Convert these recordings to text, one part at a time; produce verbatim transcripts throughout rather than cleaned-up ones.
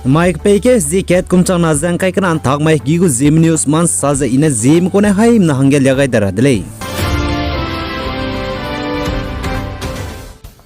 Mai kepeikeu zie kat kum changna ze ngkai kena ntak mai hegî gu Zeme News ma nsa ze i ne Zeme kune haimena hangge lia gai de ra de lei.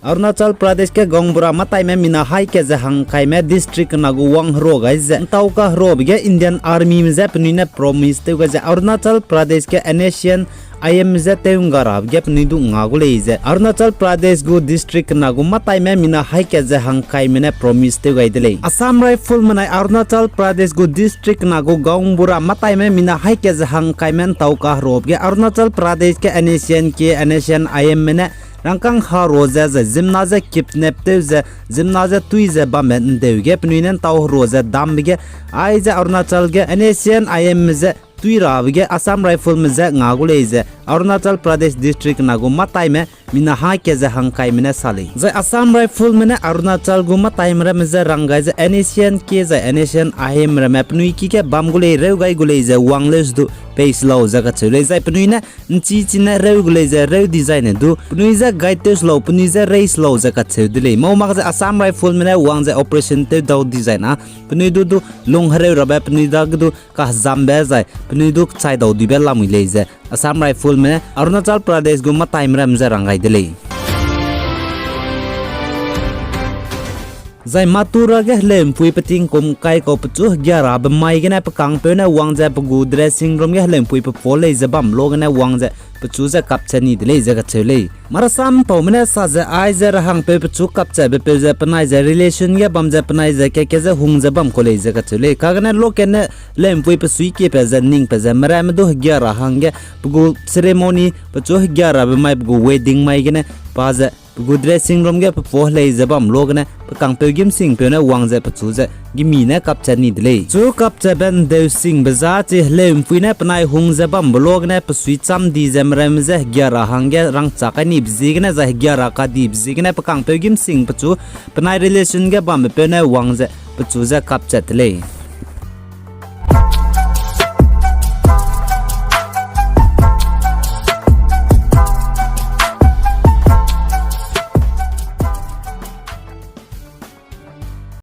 Arunachal Pradesh ge gaonbura mataime mina haî kat ze hangkaime district kena gu wang herua gai ze ntau kaheruabe ge Indian Armyme je penui ne promise tew gai ze Arunachal Pradesh ge NSCN-IM je tew ngga rabe ge penui du nga gu lei ze Arunachal Pradesh gu district kena gu mataime mina haî kat ze hangkaime ne promise tew gai de lei. Assam Rifleme nai Arunachal Pradesh gu district kena gu gaonbura mataime mina haî kat ze hangkaime ntau kaheruabe ge Arunachal Pradesh ge NSCN-K, NSCN-IMme ne rangkâng herua ze zai ziemmena je kidnap tew ze ziemmena je tui ze bambe ndeu ge penui ne ntau herua ze dambe ge aize Arunachal ge NSCN-IMme je tui rabe ge Assam Rifleme je nga gu lei ze Arunachal Pradesh district kena gu mataime mina haî kat ze hangkaime ne sa lei. Zai Assam Rifleme ne Arunachal gu mataime ramme je rang gai ze NSCN-K zai NSCN-IM ramme penui ki ge bam gu lei, reu gai gu lei ze wang leu se du pei se lau ze kacheu lei. Zai penui ne nchi chi ne reu gu lei ze reu dizaine du penui je guide tew se lau, penui je rei se lau ze kacheu de lei. Mau mak ze Assam Rifleme ne wang ze operation tew dau dizaina penui du du lung hereu rabe penui dage du kahezambe zai penui du kechai dau duibe lamui lei ze Assam Rifleme ne Arunachal Pradesh gu mataime ramme je rang gai de lei. Zai Mathura ge heleu mpui peting kum kai kau pechu hegia rabe mai gene pe kangpeu ne wang ze pe gu dressing room ge heleu mpui pe pau lei ze bam lo gene wang ze pechu je kapchat ni de lei ze kacheu lei. Marasam paume ne sa ze aize rahangpeu pechu kapchatbe peu ze penai ze relation ge bam ze penai ze kat kat ze hung ze bam kau lei ze kacheu lei. Kagene local ne heleu mpui pe suikie pe ze ning pe ze meramme du hegia ra hangge pe gu ceremony pechu hegia rabe mai pe gu wedding mai gene pa ze pe gu dressing room ge pe pau helei ze bam lo gene pe kangpeu gîmsingpeu ne wang ze pechu ze gimi ne kapchat ni de lei. Chu kapchatbe ndeu singbe za chi heleu mpui ne penai hung ze bambe lo gene pe suicham di ze meramme je hegia ra hangge rangchak kai nibe ziegene zai hegia ra kadibe ziegene pe kangpeu gîmsing pechu penai relation ge bambe peu ne wang ze pechu je kapchat de lei.